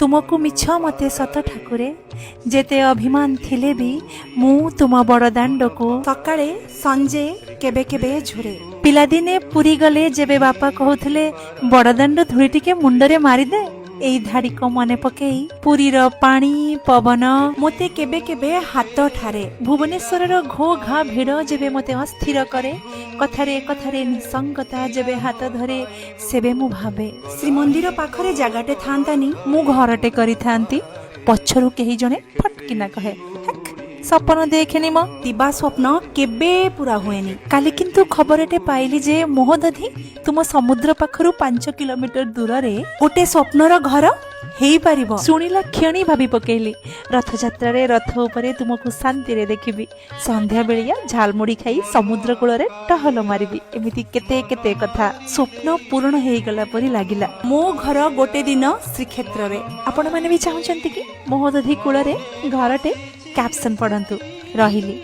ତୁମକୁ ମିଛ ମତେ ସତ ଠାକୁରେ, ଯେତେ ଅଭିମାନ ଥିଲେ ବି ମୁଁ ତୁମ ବଡ଼ଦାଣ୍ଡକୁ ସକାଳେ ସଞ୍ଜେ କେବେ କେବେ ଝୁରେ। ପିଲାଦିନେ ପୁରୀ ଗଲେ ଯେବେ ବାପା କହୁଥିଲେ, ବଡ଼ଦାଣ୍ଡ ଧୂଳି ଟିକେ ମୁଣ୍ଡରେ ମାରିଦେ, ଏଇ ଧାଡ଼ିକ ମନେ ପକେଇ ପୁରୀର ପାଣି ପବନ ମୋତେ କେବେ କେବେ ହାତ ଠାରେ। ଭୁବନେଶ୍ୱରର ଘୋ ଘା ଭିଡ଼ ଯେବେ ମୋତେ ଅସ୍ଥିର କରେ, କଥାରେ କଥାରେ ନିଃସଙ୍ଗତା ଯେବେ ହାତ ଧରେ, ସେବେ ମୁଁ ଭାବେ, ଶ୍ରୀମନ୍ଦିର ପାଖରେ ଜାଗାଟେ ଥାନ୍ତାନି, ମୁଁ ଘରଟେ କରିଥାନ୍ତି। ପଛରୁ କେହି ଜଣେ ଫଟକିନା କହେ, ହେକ୍, ସପନ ଦେଖେନି ମ। ଦିବା ସ୍ୱପ୍ନ କେବେ ପୁରା ହୁଏନି। କାଲି କିନ୍ତୁ ଖବରଟେ ପାଇଲି ଯେ ମହୋଦଧି ତୁମ ସମୁଦ୍ର ପାଖରୁ 5 କିଲୋମିଟର ଦୂରରେ ଗୋଟେ ସ୍ୱପ୍ନର ଘର ହେଇପାରିବ। ଶୁଣିଲା କ୍ଷଣି ଭାବି ପକେଇଲି, ରଥଯାତ୍ରାରେ ରଥ ଉପରେ ତୁମକୁ ଶାନ୍ତିରେ ଦେଖିବି, ସନ୍ଧ୍ୟା ବେଳିଆ ଝାଲମୁଢ଼ି ଖାଇ ସମୁଦ୍ର କୂଳରେ ଟହଲ ମାରିବି। ଏମିତି କେତେ କେତେ କଥା ସ୍ୱପ୍ନ ପୂରଣ ହେଇଗଲା ପରି ଲାଗିଲା। ମୋ ଘର ଗୋଟେ ଦିନ ଶ୍ରୀକ୍ଷେତ୍ରରେ। ଆପଣମାନେ ବି ଚାହୁଁଛନ୍ତି କି ମହୋଦଧି କୂଳରେ ଘରଟେ? କ୍ୟାପସନ୍ ପଢ଼ନ୍ତୁ। ରହିଲି।